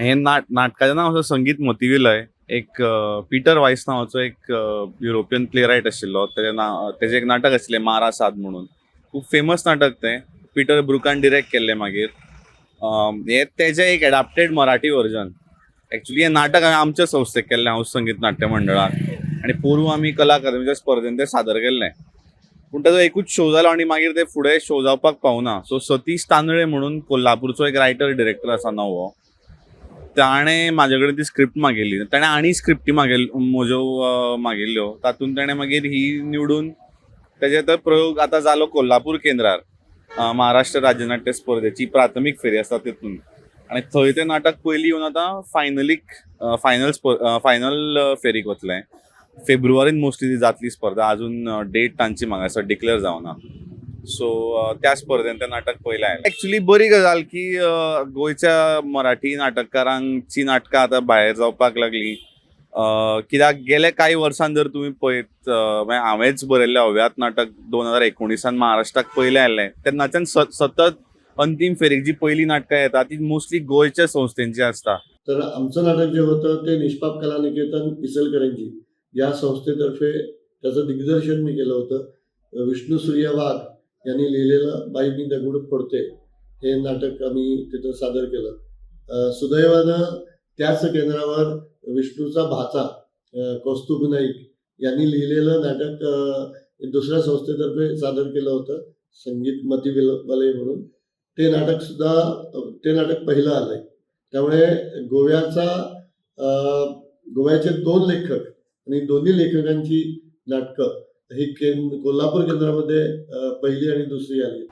हें नाटकाचें नांव आसा संगीत मतिविलय. एक पिटर वायस नांवाचो एक युरोपियन प्लेरायट आशिल्लो, तेजें नांव, तेजें एक नाटक आशिल्लें मारा साद म्हणून, खूब फेमस नाटक तें. पिटर ब्रुकान डिरेक्ट केल्लें. मागीर हें तेजें एक एडाप्टेड मराठी वर्जन. एक्चुली हें नाटक हांवें आमच्या संस्थेक केल्लें, हांव संगीत नाट्य मंडळाक, आनी पोरूं आमी कला अकादमीच्या स्पर्धेन तें सादर केल्लें. पूण ताजो एकूच शो जालो आनी मागीर ते फुडें शो जावपाक पावना. सो सतीश तांदळे म्हणून कोल्हापूरचो एक रायटर डिरेक्टर आसा नवो, ताणें म्हाजे कडेन ती स्क्रिप्ट मागयली. ताणें आनी स्क्रिप्टी म्हज्यो मागिल्ल्यो, तातूंत ताणें मागीर ही निवडून तेजे तो प्रयोग आतां जालो कोल्हापूर केंद्रार, महाराष्ट्र राज्यनाट्य स्पर्धेची प्राथमीक फेरी आसा तितून. आनी थंय तें नाटक पयलीं येवन आतां फायनलीक फायनल फायनल फेरीक वतलें. फेब्रुवारीन मोस्टली ती जातली स्पर्धा, अजून डेट तांची म्हाका डिक्लेअर जावना. सो त्या स्पर्धेन तें नाटक पयलें आयलें. एक्चुली बरी गजाल की गोंयच्या मराठी नाटककारांची नाटकां आतां भायर जावपाक लागली, कित्याक गेले कांय वर्सान जर तुमी पळयत, मागीर हांवेंच बरयल्लें अव्यात नाटक 2019 महाराष्ट्राक पयलें आयलें, तेन्नाच्यान सतत अंतीम फेरीक जी पयलीं नाटकां येता ती मोस्टली गोंयच्या संस्थेंची आसता. तर आमचं नाटक जे होतं ते निष्पाप कला निकेतन इचलकरंजी या संस्थेतर्फे त्याचं दिग्दर्शन मी केलं होतं. विष्णू सूर्य वाघ यांनी लिहिलेलं बाई मी दगड फोडते हे नाटक आम्ही तिथं सादर केलं. सुदैवानं त्याच केंद्रावर विष्णूचा भाचा कौस्तुभ नाईक यांनी लिहिलेलं नाटक दुसऱ्या संस्थेतर्फे सादर केलं होतं, संगीत मती वलय म्हणून. ते नाटकसुद्धा, ते नाटक पहिलं आलं आहे. त्यामुळे गोव्याचे दोन लेखक आणि दोन्ही लेखकांची नाटकं ही कोल्हापूर केंद्रामध्ये पहिली आणि दुसरी आली.